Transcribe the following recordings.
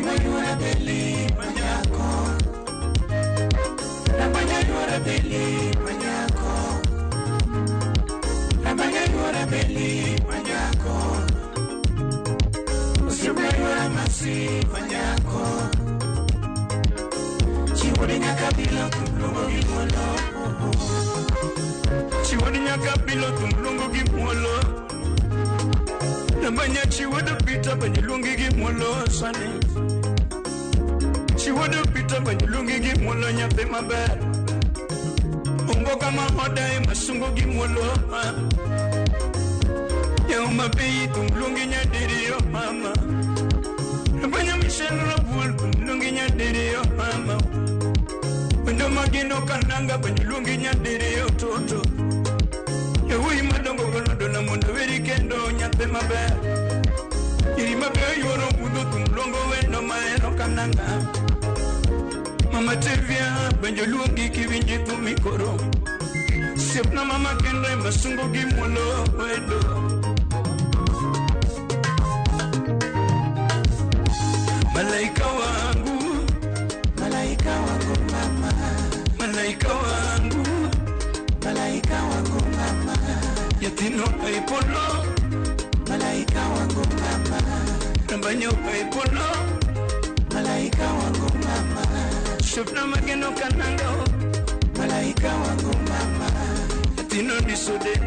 Ngima yuora beli manyako. Rambanya yuora beli manyako. Rambanya yuora beli manyako. Usiepna yuora masi manyako. Chiwodi nyaka bilo tumluongo gi muolo. Chiwodi nyaka bilo tumluongo gi muolo. Rambanya chiwodo pita banyiluongi gi muolo sani. Chiwodo pita banyiluongi gi muolo nyathi maber. Omboka ma oda ema sungo gi muolo. Yauma bei tumluongi nyadiriyo mama. Rambanya Michelle Rabuol tumluongi nyadiriyo mama. Wendo mageno kananga banyiluongi nyadiriyo toto. Yawuoyi madongo golodona mondo weri kendo nyathi maber. Nyiri mabeyo yuoro budho tumluongo wendo mahero kananga. Mama Tevia benjo luongi kiwinji thumi koro. Osiepna mama kendo ema sungo gi muolo wendo. Malaika wangu, Malaika wangu mama. Malaika wangu, Malaika wangu mama. Nyathino e polo, Malaika wangu mama. Rambanyo e polo, Malaika wangu mama. Osiepna mageno kananga, Malaika wangu mama. Nyathino disode,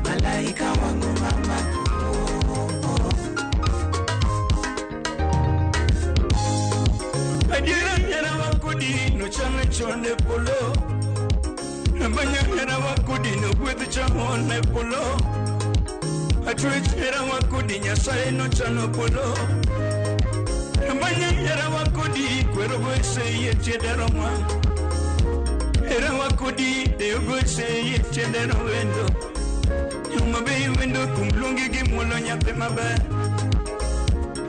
Malaika wangu mama. Oh, oh. Adiera hera wakodi nochame chon e polo. Rambanya hera wakodi nogwedh chon e polo. Atwech hera wakodi Nyasaye nochano polo. Rambanya hera wakodi kwero goese e tiende roma. Hera wakodi deyo goese e tiende wendo. Nyuma bei wendo tumluongi gi muolo nyathi maber.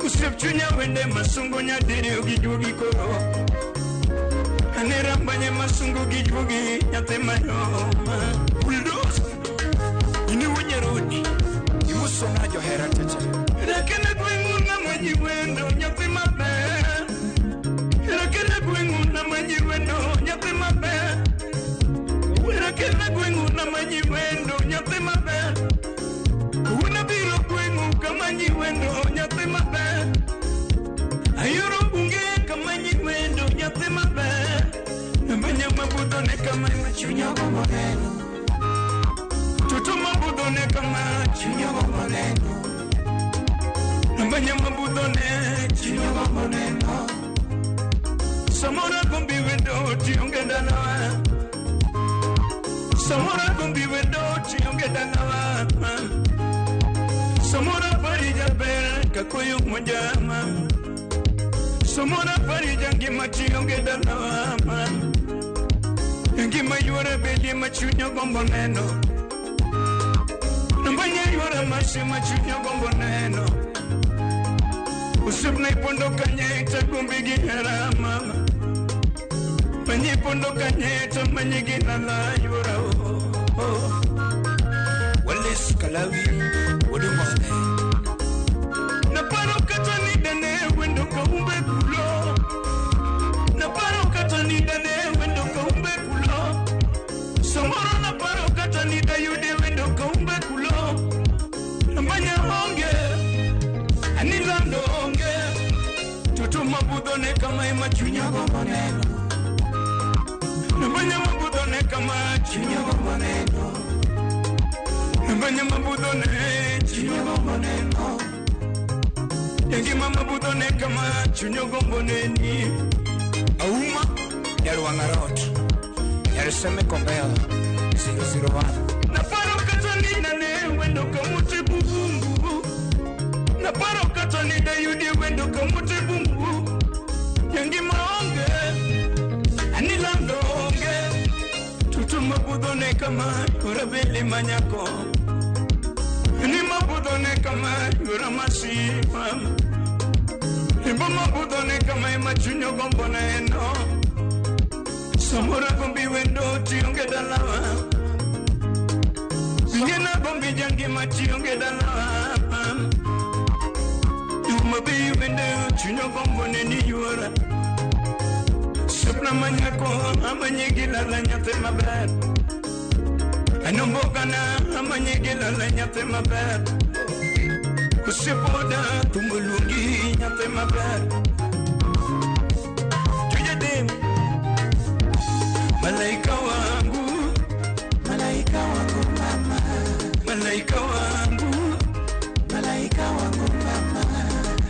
Osiep chunya wende masungo nyadiriyo gi juogi koro. Ane rambanya masungo gi juogi nyathi mayoma. Bulldoze, Ini wunyerodi. Imusona johera teche. Rakene gweng'u namanyi wendo nyathi maber. Rakene gweng'u namanyi wendo nyathi maber. Rakene gweng'u namanyi wendo nyathi maber. Wuona biro gweng'u kamanyi wendo nyathi maber. Ayoro bunge kamanyi wendo nyathi maber. Nambanya mabudho ne kama Chunya ogombo neno. Toto mabudho ne kama Chunya ogombo neno. Nambanya mabudho ne Chunya ogombo neno. Samora gombi wendo tionge dalawa. Samora gombi wendo tionge dalawa. Samora pari jaber kakoyo mojama. Samora pari jangima tionge dalawa. Ngima yuora belie machunya gombo neno. Nambanya yuora masi machunya gombo neno. Osiepna ipondo kanye to gombi gi hera mama. Manyi pondo kanye to manyi gi lala yuora oh, oh. Wallace Kalawi Wodumone. Naparo kata ni dane wendo kaumbe kulo. Naparo kata ni dane wendo kaumbe kulo. Samoro naparo kata ni dayude wendo kaumbe kulo. Namanya onge, anilando onge. Toto mabudho ne kama ema Chunya ogombo neno. Nambanya mabudho ne kama Chunya ogombo neno. Nambanya mabudho ne Chunya ogombo neno. Yangima mabudho ne kama chunya ogombo neni. Auma Nyarwangarot. Nyariseme Kombela 001. Naparo kata ni nane wendo kamute bubungu. Naparo kata ni dayudi wendo kamute bungu. Yangima onge, anilando onge. Tutu mabudho ne kama yorabeli manyako. Ni mabudho ne kama yoramasi mama. Imbo mabudho ne kama emachunyo gombo neno. Samora gombi wendo tionge dalawa. Bingena gombi jangi machionge dalawa. Yuma bi wendo chunyo gombo neni. Osiepna manyako amanye gi lala nyathi maber. Anombokana amanye gi lala nyathi maber. Osiepoda thum oluongi nyathi maber. Chunya dem malaika wangu, Malaika wangu mama, malaika wangu, malaika wangu mama,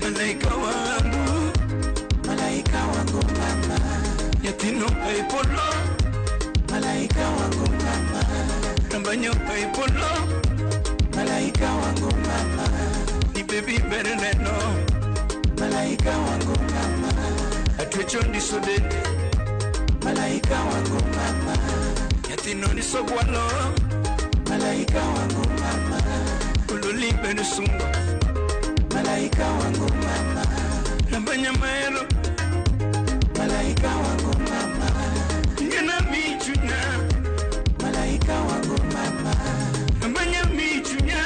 malaika wangu, malaika wangu mama, nyathino e polo, malaika wangu mama, rambanyo e polo, malaika wangu mama, ni baby ber neno, malaika wangu mama, atwecho ndiso dende, malaika wangu mama, nyathino ndiso gwalo, malaika wangu mama, ololi ber sungo, malaika wangu mama, rambanya mahero, malaika wangu mama, ngena michunya, malaika wangu mama, rambanya michunya,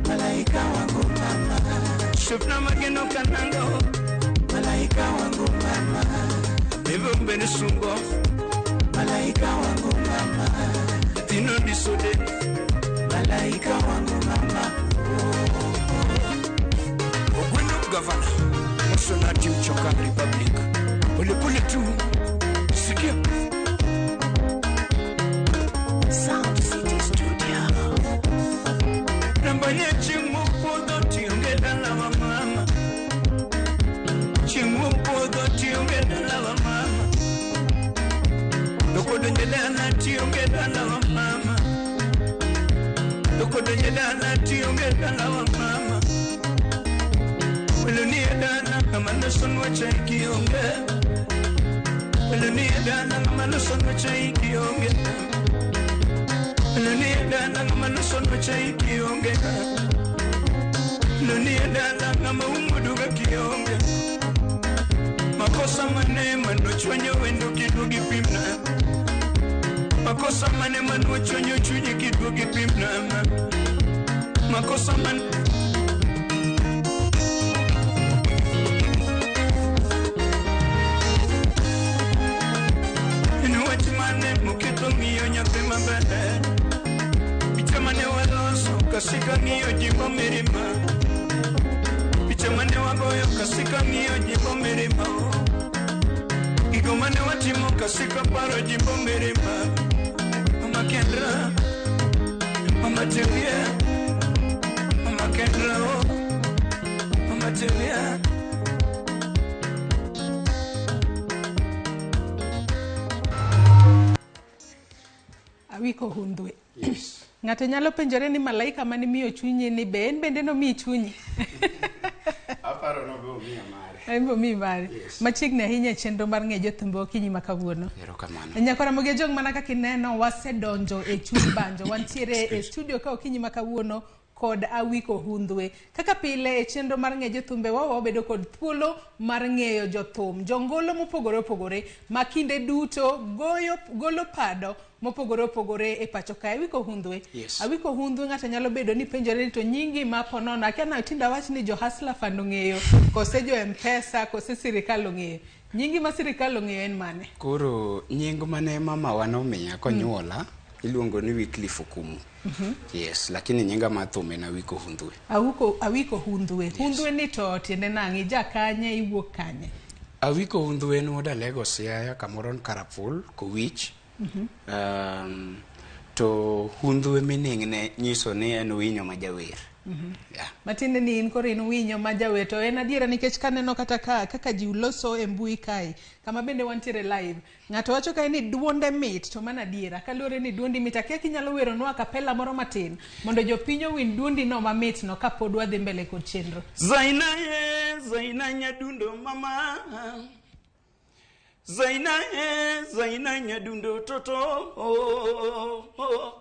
malaika wangu mama, shopna mageno kanango, malaika wangu mama, baby ber sungo, malaika wangu mama, nyathino ndiso dende. malaika wangu mama. Ogweno gavana Musonati Uchoka Republic. Polepole tu sikia. Sound City Studio. Rambanya chieng' mopodho tionge dala wa mama. Chieng' mopodho tionge dala wa mama. Doko donje dala tionge dala wa mama. Doko donje dala tionge dala wa mama. Welo ni e dala ng'ama loson weche kionge. Welo ni e dala ng'ama loson weche kionge. Welo ni e dala ng'ama loson weche kionge. Welo ni e dala ng'ama umo duga kionge. Makosa mane manochwanyo wendo kiduogi pimna. Makosa mane manochwanyo chunyi kiduogi pimna. Makosa mane En wach mane moketo ng'iyo nyathi maber. Picha mane waloso kasika ng'iyo jimbo mirima. Picha mane wagoyo kasika ng'iyo jimbo mirima. Gigo mane watimo kasika paro jimbo mirima. Mama Kendra, Mama Julia, Mama Kendra, oh, Mama Julia. Awiko Hundwe. Yes. Ng'ato nyalo penjore ni malaika mane miyo chunyi ni be en bende nomiyi chunyi? Aparo nobe omiya mare. En be omiyi mare. Yes. Machiegni ahinya e chenro mar ng'e jothumbe okinyi ma kawuono. Erokamano. Nyakora Ramogi Ajwang' mana kaka ineno wasedonjo e chuny banjo. Wantiere e studio ka okinyi ma kawuono kod Awiko Hundhwe. Kaka pile e chenro mar ng'e jothumbe wa wabedo kod thuolo mar ng'eyo jothum, jongolo mopogore opogore ma kinde duto goyo golo pado mopogore opogore e pacho kae. Awiko Hundhwe. Yes. Awiko Hundhwe ng'ato nyalo bedo ni penjore ni to nyingi ma ponono akia na tinda wach ni jo Hustler Fund ong'eyo kose jo M-Pesa kose sirikal ong'eyo. Nyingi ma sirikal ong'eyo en mane? Koro nying mane mamawa nomiya konyuola iluongo ni Wycliffe Okumu. Yes, lakini nyinga mar thum en Awiko Hundhwe. Awiko Hundhwe. Yes. Hundhwe ni to tiende nang'o? Ija kanye, iwuok kanye? Awiko Hundhwe en wuod Alego Siaya kamoro Karapul, Kowich. To Hundhwe meaning ne nyiso ni en winyo ma jawer. Yeah. Matiende ni in koro in winyo ma jawer to en adiera nikech kaneno kata ka, kaka ji loso e mbui kae kama bende wantiere live ng'ato wacho kae ni duonde mit to mano adiera kaluwore ni duondi mit akia kinyalo weronwa kapela moro matin mondo jopiny owinj duondi no mamit no kapod wadhi mbele kod chenro. Zaina ye, Zaina nyadundo mama. Zaina ye, Zaina nyadundo toto. Oh, oh.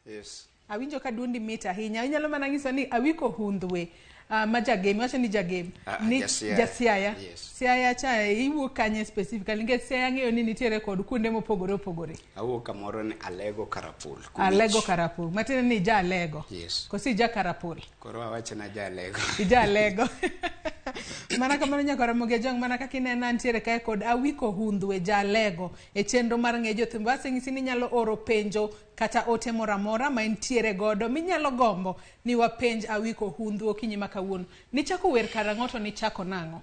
Yes. Awinjo ka duondi mit ahinya. Inyalo mana ng'isa ni Awiko Hundhwe ma jagem, iwacho ni jagem. Ni Jasiaya. Jasiaya. Yes. Siaya cha iwuok kanye specifically nikech Siaya ng'eyo ni nitiere kod kuonde mopogore opogore. Awuok kamoro ni Alego Karapul. Kowich. Alego Karapul. Matiende ni ija Alego. Yes. Koso ija Karapul. Koro awacho na ja Alego. Ija Alego. Mana kamano nyaka Ramogi Ajwang', mana kaka inena antiere kae kod Awiko Hundhwe Jalego e chenro mar ng'e jothumbe. Waseng'isi ni inyalo oro penjo kata ote moro amora ma intiere godo minyalo gombo ni wapenj Awiko Hundhwe okinyi ma kawuono. Nichako wer karang'o to nichako nang'o?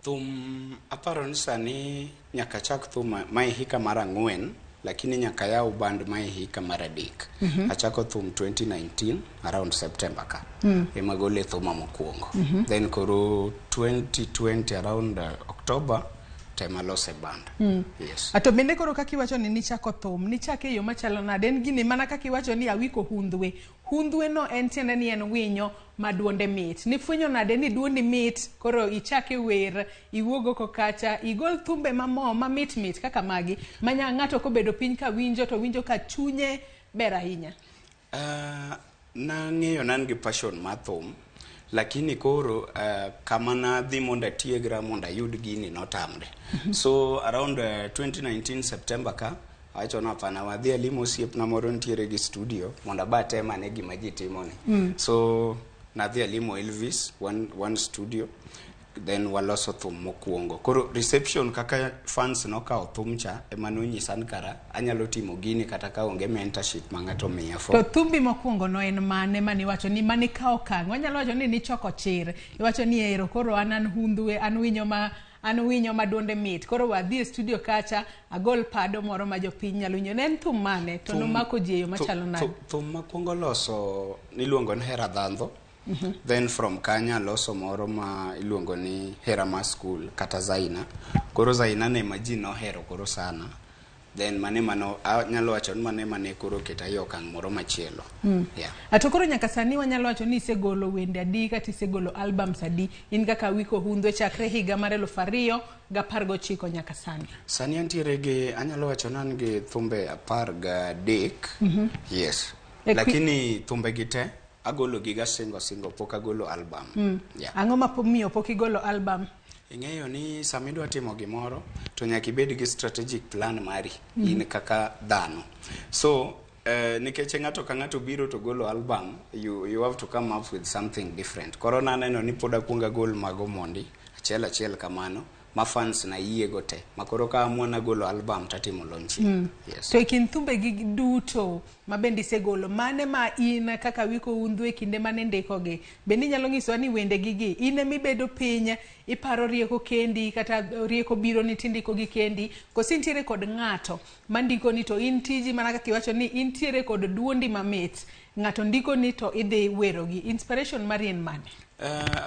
Thum aparo ni sani nyaka chak thum mae hika mar 4 lakini nyaka yaw band mae hika mar 3. Achako thum 2019 around September ka. Ema gole thuma mokwongo. Then koro 2020 around October tema lose band. Yes. Ato bende koro kaka iwacho ni nichako thum, nichake e yo machalo nade? En gini mana kaka iwacho ni Awiko Hundhwe. Hundhwe no en tiende ni en winyo ma duonde mit. Nifwenyo nade ni duondi mit, koro ichake wer, iwuog oko kacha, igol thumbe mamo mamit mit kaka magi, ma ng'ato kobedo piny ka winjo to winjo ka chunye ber ahinya. Nang'eyo nan gi passion mar thum, lakini koro kama nadhi mondo atiegra mondo ayud gini notamre. So around 2019 September ka awacho ni hapana, wadhi alimo osiepna moro nitiere gi studio mondo aba atem ane gima ji timoni. So nadhi alimo Elvis one studio, then waloso thum mokwongo. Koro reception kaka fans nokawo thum cha ema nonyisa ni kara anyalo timo gini kata ka onge mentorship ma ng'ato miya for. To thumbi mokwongo no en mane maniwacho ni manikawo okang'? Wanyalo wacho ni nichoko chir. Iwacho ni ero koro an Hundhwe, an winyo ma duonde mit. Koro wadhi e studio kacha, agol pado moro ma jopiny nyalo winjo. Ne en thum mane? To nomako ji e yo machalo nade? Thum makwongo loso niluongo ni Hera Dhandho. Then from kanyo aloso moro ma iluongo ni Hera ma School kata Zaina. Koro Zaina ne ma ji nohero koro sana. Then mane mano anyalo wacho ni mane mane koro keta e okang' moro machielo. Yeah. Ato koro nyaka sani wanyalo wacho ni isegolo wende adi kata isegolo albums adi in kaka Awiko Hundhwe chakre higa mar 2019 nyaka sani? Sani antiere gi anyalo wacho ni an gi thumbe 13. Yes. Lakini thumbe gi te agolo giga singo pok agolo album. Yeah. Ang'o ma miyo pok igolo album? Ing'eyo ni sama idwa timo gimoro to nyaka ibed gi strategic plan mari in kaka dhano. So nikech ng'ato ka ng'ato biro to golo album, you have to come up with something different. Koro naneno ni pod akwongo agol mago mondi achiel achiel kamano ma fans na yiego te. Ma koro ka amua nagolo album tatimo launching. Yes. To e kind thumbe gi duto ma bende isegolo, mane ma in kaka Awiko Hundhwe kinde mane ndikogi? Bende inyalo nyisowa ni wende gi gi in emibedo piny iparo rieko kendi kata rieko biro ni tindiko gi kendi, koso intiere kod ng'ato mandiko ni to in tiji mana kaka iwacho ni intiere kod duondi mamit, ng'ato ndiko ni to idhi werogi? Inspiration mari en mane?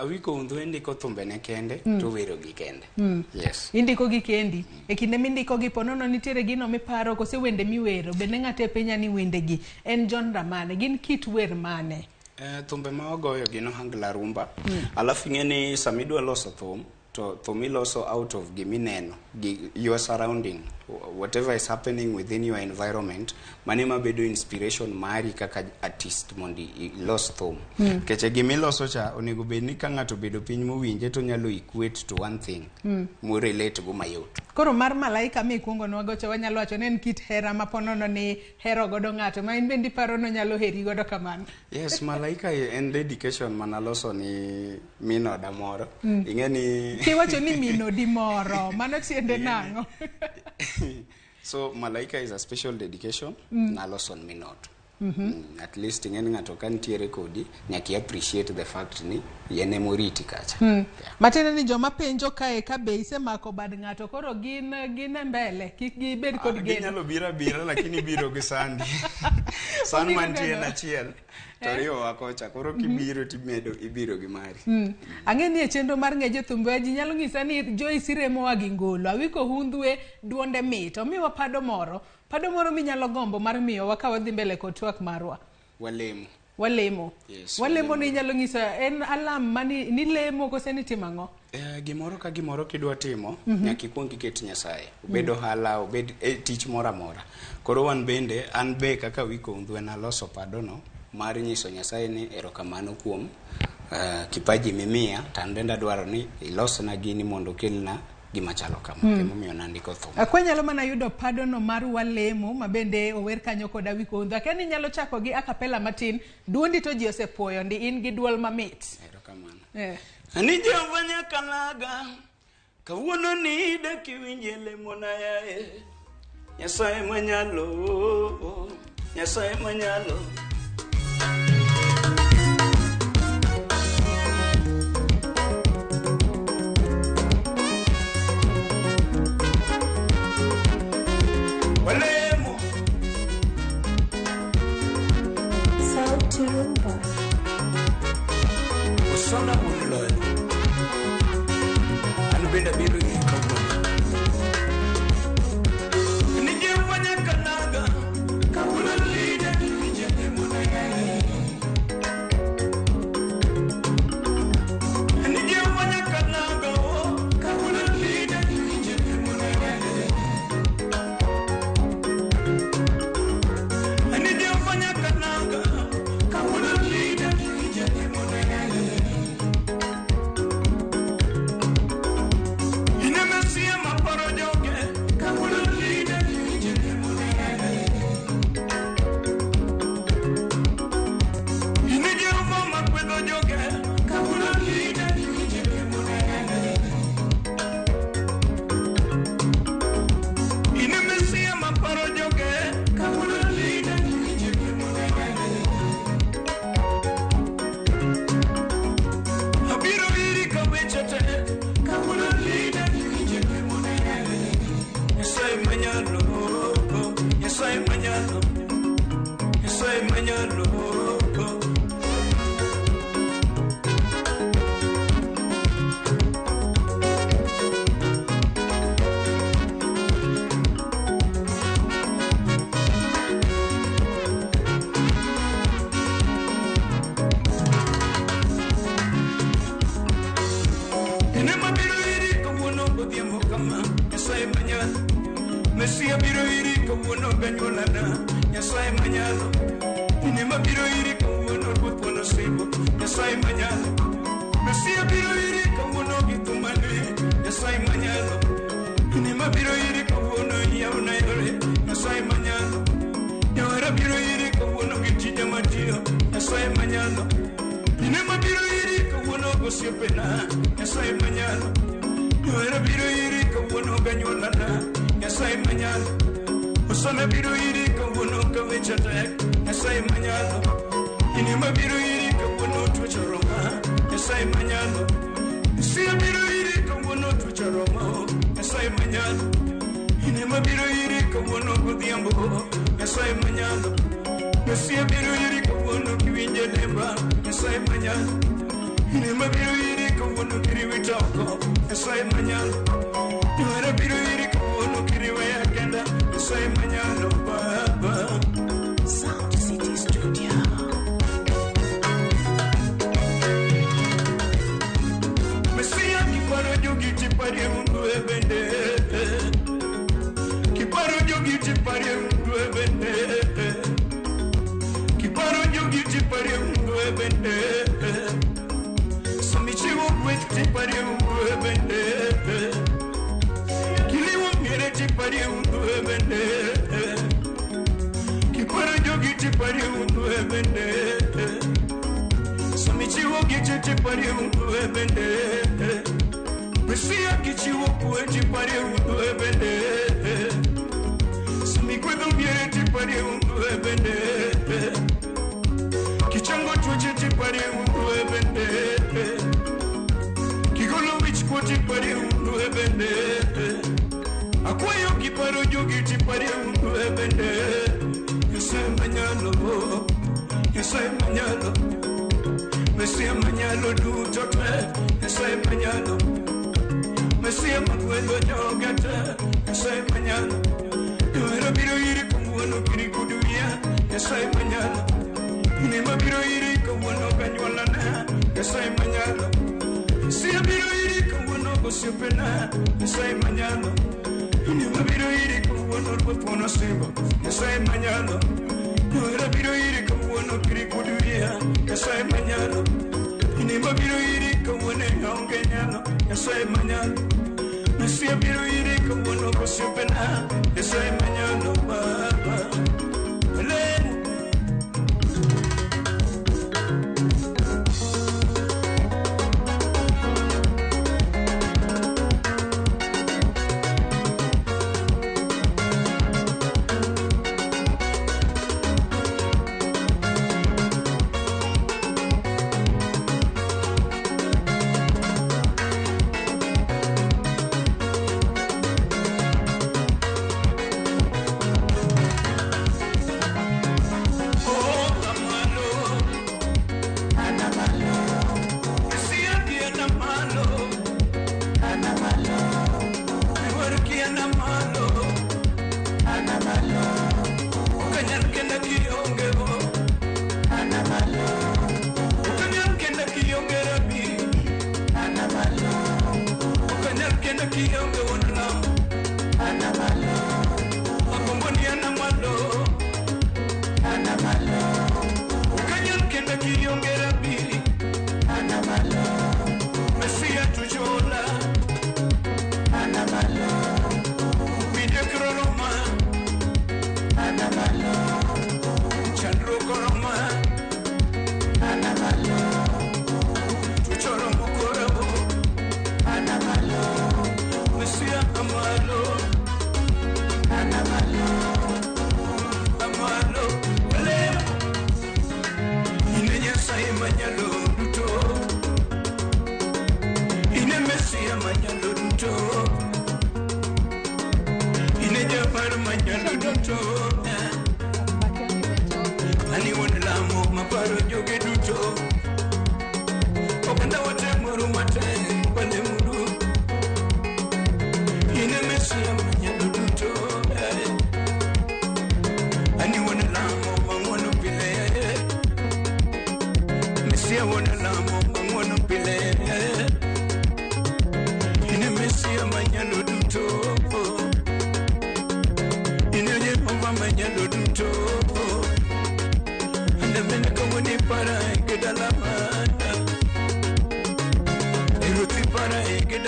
Awiko Hundhwe ndiko thumbe ne kende to wero gi kende. Yes. Indiko gi kendi. E kinde mindiko gi ponono nitiere gino miparo kose wende miwero, bende ng'ato e penja ni wende gi en genre mane, gin kit wer mane? Thumbe ma wagoyo gin ohangla rumba. Alafu ing'e ni sama idwa loso thum to thum iloso out of gimineno, gi your surrounding, whatever is happening within your environment, mane mabedo inspiration mari kaka artist mondo ilos thum. Nikech gimiloso cha onego bed ni ka ng'ato obedo piny mowinje to onyalo equate to one thing mo relate go mayot. Koro mar Malaika mikuongo nwago cha wanyalo wacho ni en kit hera ma ponono ni hero godo ng'ato ma in bende iparo ni onyalo heri godo kamano. Yes, Malaika en dedication manaloso ni min oda moro. Ing'e ni Kiwacho ni min odi moro, mano tiende nang'o? So Malaika is a special dedication naloso ni min ot. At least ing'e ni ng'ato ka nitiere kodi nyaka i appreciate the fact ni en emoriti kacha. Yeah. Matiende ni joma penjo kae ka be isemako bad ng'ato koro gin e mbele, kik gibed kod geno. Ginyalo biro abira lakini biro gi sandi. San mantie en achiel to riwowa kocha, koro kibiro timedo ibiro gi mari. Ang'e ni e chenro mar ng'e jothumbe ji nyalo nyisa ni Joyce remowa gi ngolo, Awiko Hundhwe duonde mit, omiwa pado moro. Pado moro minyalo gombo mar miyowa ka wadhi mbele kod twak marwa. Walemo. Walemo. Yes, walemo ni inyalo nyiso en alam mani nilemo kose nitimo ang'o? Gimoro ka gimoro kidwa timo, nyaka ikuong iket Nyasaye. Obed ohala, obed tich moro amora. Koro wan bende, an be kaka Awiko Hundhwe naloso padono mar nyiso Nyasaye ni erokamano kuom kipaji mimiya, to an bende adwaro ni ilosna gini mondo okelna gima chalo kama. Emomiyo nandiko thum. Akwa nyalo mana yudo padono mar Walemo ma bende ower kanyo kod Awiko Hundhwe. Akia ni inyalo chako gi acapella matin, duondi to ji osepuoyo ndi in gi duol mamit. Erokamano. Ani Jehova Nyakalaga, kawuono ni dak iwinje lemona yaye. Nyasaye manyalo, Nyasaye manyalo. Walemo. Sauti Rumba. Osana wuon loyo. An bende abiro iri kawuono. Ni Jehova Nyakalaga, kawuono ni dak iwinje lemona yaye. Ni Jehova Nyakalaga, oh, kawuono ni dak iwinje lemona yaye. Ni Jehova Nyakalaga, kawuono ni dak iwinje lemona yaye. Inemesia maparo joge, kawuono ni dak iwinje lemona yaye. Ine Jehova makwedho joge, kawuono ni dak iwinje lemona yaye. Ine Mesia maparo joge, kawuono ni dak iwinje lemona yaye. Abiro iri ka weche te, kawuono ni dak iwinje lemona yaye. Nyasaye manyalo, Nyasaye manyalo, Nyasaye manyalo. Ine mabiro iri kawuono godhiambo kama, Nyasaye manyalo. Mesia biro iri kawuono ganyuolana, Nyasaye manyalo. Ine mabiro iri kawuono ruoth wuon osibo, Nyasaye manyalo. Mesia biro iri kawuono gi thumane, Nyasaye manyalo. Ine mabiro iri kawuono yawna yore, Nyasaye manyalo. Jawera biro iri kawuono gi tija matiyo, Nyasaye manyalo. Ine mabiro iri kawuono gosiepena, Nyasaye manyalo. Johera biro iri kawuono ganyuolana, Nyasaye manyalo. Osana biro iri kawuono ka weche tek, Nyasaye manyalo. Ine mabiro iri kawuono tuoche oroma, Nyasaye manyalo. Sia biro iri kawuono tuoche oroma, Nyasaye manyalo. Ine mabiro iri kawuono godhiambo, Nyasaye manyalo. Mesia biro iri kawuono kiwinje lemba, Nyasaye manyalo. Ine mabiro iri kawuono kiriwita oko, Nyasaye manyalo. Johera biro iri kawuono kiriweya kenda, Nyasaye manyalo Baba. Sound City Studio. Mesia kiparo jogi tiparie mundu e bende. Kiparo jogi tiparie mundu e bende. Kiparo jogi tiparie mundu e bende. Samichiwo gweth tiparie mundu e bende. Kiliwo miere tiparie mundu e bende. Kiparo jogi tiparie mundu e bende. Samichiwo giche tiparie mundu e bende. Mesia kichiwo kwe tiparie mundu e bende. Samikwedho miere tiparie mundu e bende. Kichango tuoche tiparie mundu e bende. Kigolo wich kuot tiparie mundu e bende. Akwayo kiparo jogi tiparie mundu e bende. Nyasaye manyalo, Nyasaye manyalo. Mesia manyalo duto te, Nyasaye manyalo. Mesia makwedho joga te, Nyasaye manyalo. Johera biro iri kawuono kiri kod wiya, Nyasaye manyalo. Ine mabiro iri kawuono ganyuolana, Nyasaye manyalo. Sia biro iri kawuono gosiepena, Nyasaye manyalo. Ine mabiro iri kawuono ruoth wuon osimbo, Nyasaye manyalo. Johera biro iri kawuono kiri kod wiya, Nyasaye manyalo. Ine mabiro iri kawuono e onge nyalo, Nyasaye manyalo. Mesia biro iri kawuono gosiepena, Nyasaye manyalo Baba. Lemo.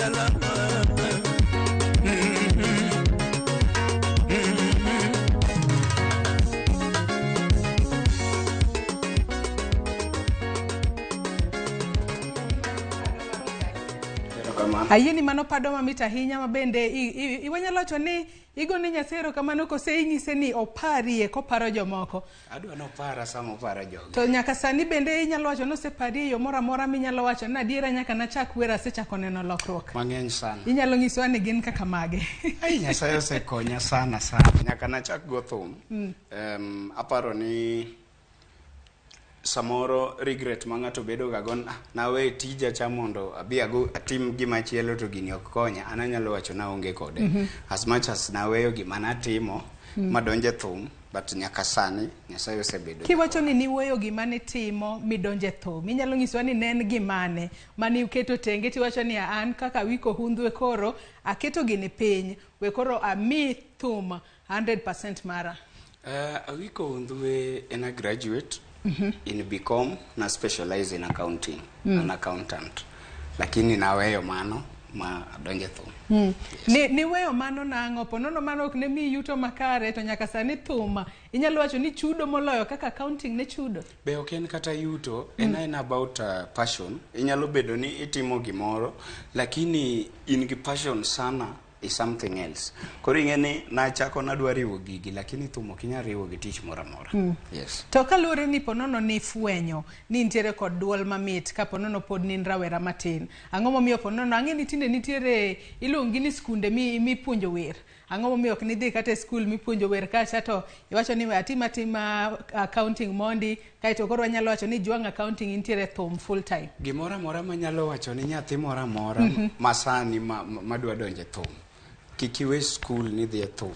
dala. Erokamano. Ayie ni mano pado mamit ahinya ma bende iwanyalo wacho ni igone Nyasaye erokamano kose inyise ni oparie koparo jomoko. Adwa nopara sama opara jogi. To nyaka sani bende inyalo wacho ni osepari e yo moro amora minyalo wacho ni adiera nyaka nachak wer asechako neno lokruok. Mang'eny sana. Inyalo nyisowa ni gin kaka mage. Ai, Nyasaye osekonya sana sana. Nyaka nachak go thum. Aparo ni samoro regret ma ng'ato bedo ga go, "Ah, nawe tija cha mondo abi ago atim gima chielo to gini ok konya." An anyalo wacho na aonge kode. As much as naweyo gima natimo madonje thum, but nyaka sani Nyasaye osebedo. Kiwacho ni niweyo gima nitimo midonje thum, inyalo nyisowa ni ne en gimane mane iketo tenge tiwacho ni an kaka Awiko Hundhwe koro aketo gini piny, we koro ami thum 100% mara. Awiko Hundhwe en a graduate in BCom na specialize in accounting, an accountant. Lakini naweyo mano ma adonje thum. Yes. Niweyo mano nang'o? Po nono mano ok ne miyi yuto makare to nyaka sani thum inyalo wacho ni chudo moloyo kaka accounting ne chudo. Be ok en kata yuto, en about passion. Inyalo bedo ni itimo gimoro, lakini in gi passion sana is something else. Koro ing'e ni nachako nadwa riwo gigi, lakini thum ok inyal riwo gi tich moro amora. Yes. To kaluwore ni ponono ni fwenyo ni nitiere kod duol mamit ka ponono pod ni in rawera matin. Ang'o momiyo ponono ang'e ni tinde nitiere iluongi ni skunde mipuonjo wer. Ang'o momiyo ok nidhi kata e skul mipuonjo wer kacha to iwacho ni we atim atima accounting mondi kaeto koro wanyalo wacho ni jwang' accounting intiere thum full time. Gimoro amora manyalo wacho ni nyathi moro amora masani madwa donjo e thum, kik iwe skul ni dhi e thum.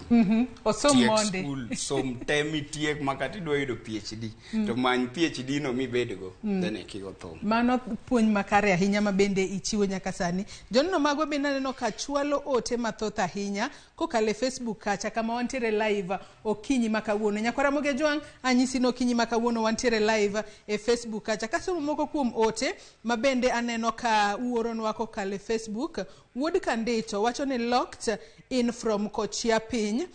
Osom Tiek mondi. skul, som te mitiek ma kata idwa yudo PhD, to many PhD no mibedgo, then ekigo thum. Mano puonj makare ahinya ma bende ichiwo nyaka sani. Joneno magwa bende aneno ka chwalo ote mathoth ahinya kokalo e Facebook kacha kama wantiere live okinyi ma kawuono. Nyakwara Ramogi Ajwang' anyisi ni okinyi ma kawuono wantiere live e Facebook kacha. Kasomo moko kuom ote ma bende aneno ka uoronwa kokalo e Facebook. Wuod Kandito wacho ni locked in from Kochia piny.